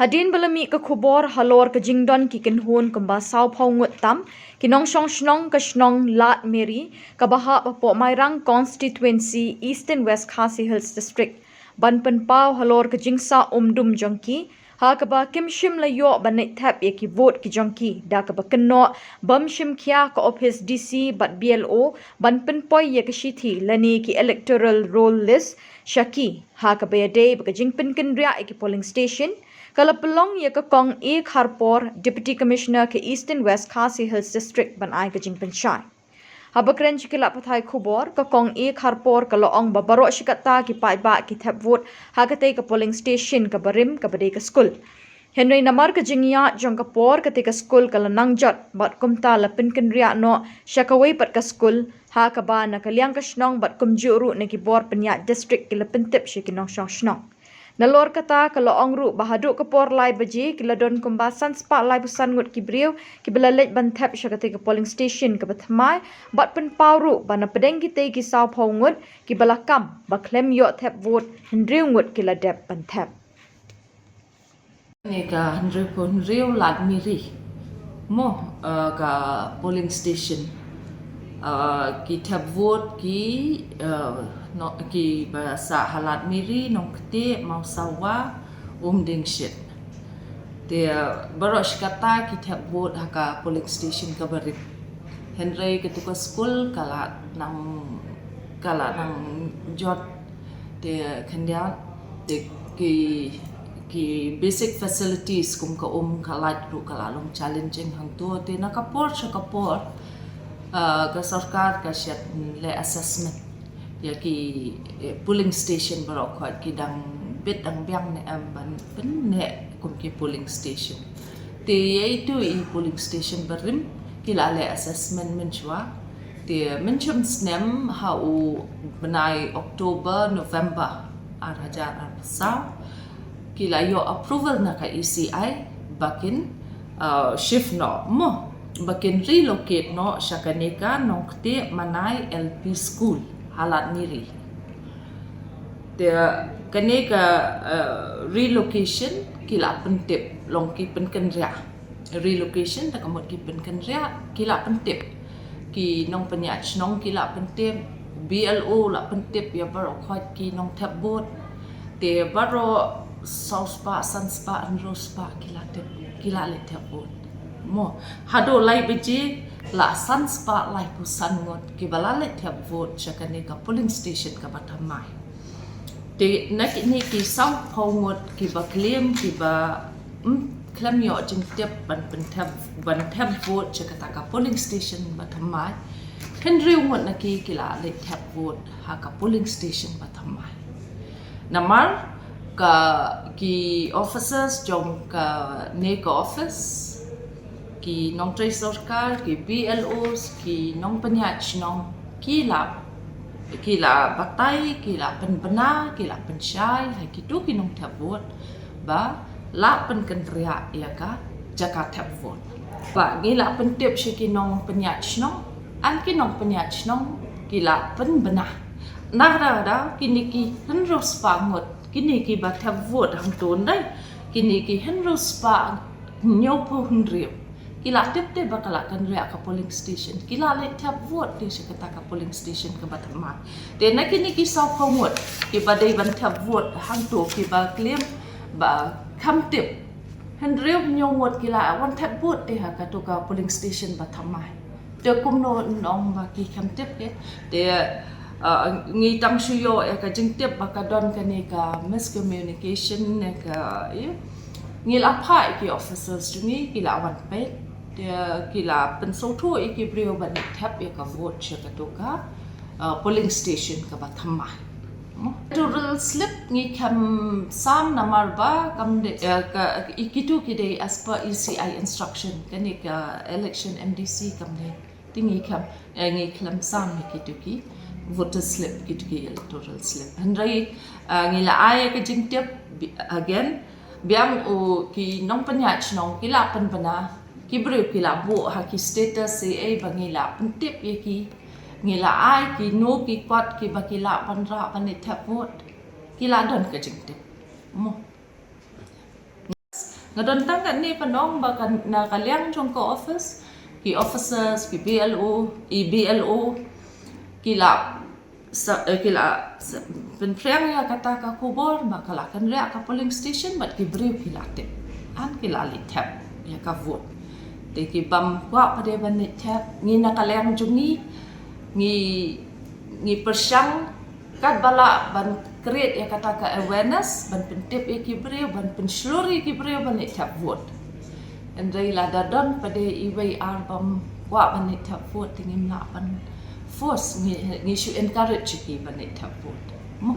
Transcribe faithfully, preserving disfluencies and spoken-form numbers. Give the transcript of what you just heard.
Hadien ba la mih ka khubor halor ka jingdon ki kynhun kumba sawphew ngut tam ki nongshong shnong ka shnong Lad Miri kaba hap hapoh Mairang Constituency, Eastern West Khasi Hills District, ban pynpaw halor ka jingsah umdum jong ki, ha kaba kim shym la ïoh ban leit thep ïa ki vote ki jong ki, da kaba kynnoh bym shim khia ka ophis D C bad B L O ban pynpoi ïa ka shithi lane ki electoral roll list sha ki, ha kaba ïadei bad ka jingpynkynriah ïa ki polling station, ka la pynlong ïa ka Kong A Kharpor, Deputy Commissioner ka Eastern West Khasi Hills District, ban ai ka jingpynshai. Haba kren sha ki lad pathai khubor, ka Kong A Kharpor ka la ong ba baroh shi katta ki paidbah ki thep vote ha katei ka polling station kaba rim kaba dei ka skul. Hynrei namar ka jingïaid jong ka por, katei ka skul ka la nang jot bad kumta la pynkynriah noh sha kawei pat ka skul, ha kaba na ka liang ka shnong bad kumjuh ruh na ki bor pynïaid district ki la pyntip sha ki nongshong shnong. Nalor kata, ka la ong ruh ba haduh ka por lai baje ki la don kumba san spah laiphew san ngut ki briew kiba la leit ban thep sha katei ka polling station kaba thymmai, bad pynpaw ruh ba na pdeng kitei ki sawphew ngut kiba la kam ba khlem ïoh thep vote, hynriew ngut ki la dep ban thep. Kane ka hynriewphew hynriew Lad Miri, mo, eh, ka polling station, eh, ki thep vote ki, eh, no, kiba sah ha Lad Miri, Nongktieh, Mawsawa, Umdingshit. Te, eh, baroh shi katta ki thep vote ha ka polling station kaba rim. Hynrei katu ka skul ka la nang, ka la nang jot. Te khyndiat, te ki, ki basic facilities kum ka um, ka light ruh ka la long challenging hangto. Te na ka por sha ka por, ah, ka sorkar ka shait leh assessment ïa ki, eh, polling station baroh khoit ki dang bit dang biang ne em ban pynneh kum ki polling station. Te ïa itu i polling station barim ki la leh assessment mynshuwa. Te mynshem snem ha u bnai October, November ar hajar arphew saw, ki la ïoh approval na ka E C I ba kin, uh, shift noh, mo, ba kin relocate noh sha kane ka Nongktieh Manai L P School ha Lad Miri. Te kane ka, uh, relocation ki la pyntip, long ki pynkynriah. Relocation da ka mut ki pynkynriah, ki la pyntip. Ki nongpynïaid shnong ki la pyntip, B L O la pyntip ïa baroh khoit ki nongthep vote. Te baroh saw spah, san spah, hynriew spah ki la thep, ki la leit thep vote. Mo, haduh lai baje la san spah laiphew san ngut kiba la leit thep vote sha kane ka polling station kaba thymmai. Te na kine ki sawphew ngut kiba claim kiba, mm, khlem ïoh jingtip ban pynthep, ban thep vote sha kata ka polling station ba thymmai, hynriew ngut na ki ki la leit thep vote ha ka polling station ba thymmai. Namar ka ki officers jong kane ka office, ki nongtrei sorkar, ki B L Os, ki nongpynïaid shnong, ki la, ki la batai, ki la pynbna, ki la pynshai ha kitu ki nongthep vote ba la pynkynriah ïa ka jaka thep vote. Ba ngi la pyntip sha ki nongpynïaid shnong, and ki nongpynïaid shnong ki la pynbna. Nangta da da kine ki hynriew spah ngut, kine kiba thep vote hangto, ndai kine ki hynriew spah hynñiewphew hynriew ki la tip te ba ka la kynriah ka polling station, ki la leit thep vote te sha kata ka polling station kaba thymmai. Te na kine ki sawphew ngut kiba dei ban thep vote hangto kiba claim ba kham tip, hynriew hynñiew ngut ki la wan thep vote te ha katu ka polling station ba thymmai. Te kumno nong ba ki kham tip ke? Te, uh, ngi tang shu ïoh ïa ka jingtip ba ka don kane ka miscommunication ne ka, ïa. Ngi la phah ïa ki officers jong ngi, ki la wan peit. Te ki la pynsngewthuh ïa ki briew ban thep ïa ka vote sha katu ka, uh, polling station kaba thymmai. Electoral slip ngi kham sam namar ba kam dei, eh, ka, i kitu ki dei as per E C I instruction, kane ka election M D C kam dei. Te ngi kham, eh, ngi khlem sam ïa kitu ki voter slip, kitu ki electoral slip. Hynrei, eh, ngi la ai ka jingtip bi-, again, biang u ki nongpynïaid shnong ki la pynbna, ki briew ki la buh ha ki status ei ei ba ngi la pyntip ïa ki, ngi la ai kino ki kot kiba ki lah ban rah ban leit thep vote, ki la don ka jingtip. Mo. Nga don tang katne ban ong ba ka, na ka liang jong ka office, ki officers, ki B L O, i B L O, ki la sa, eh, ki la sa, pynphriang ïa kata ka khubor ba ka la kynriah ka polling station, bad ki briew ki la tip, an ki la leit thep ïa ka vote. Te ki bym kwah pat de ban leit thep. Ngi na ka liang jong ngi, ngi, ngi pyrshang katba lah ban create ïa kata ka awareness, ban pyntip ïa ki briew, ban pynshlur ïa ki briew ban leit thep vote. Hynrei lada don pat de iwei ar bym kwah ban leit thep vote, te ngim lah ban force, ngi, ngi shu encourage ïa ki ban leit thep vote. Mo?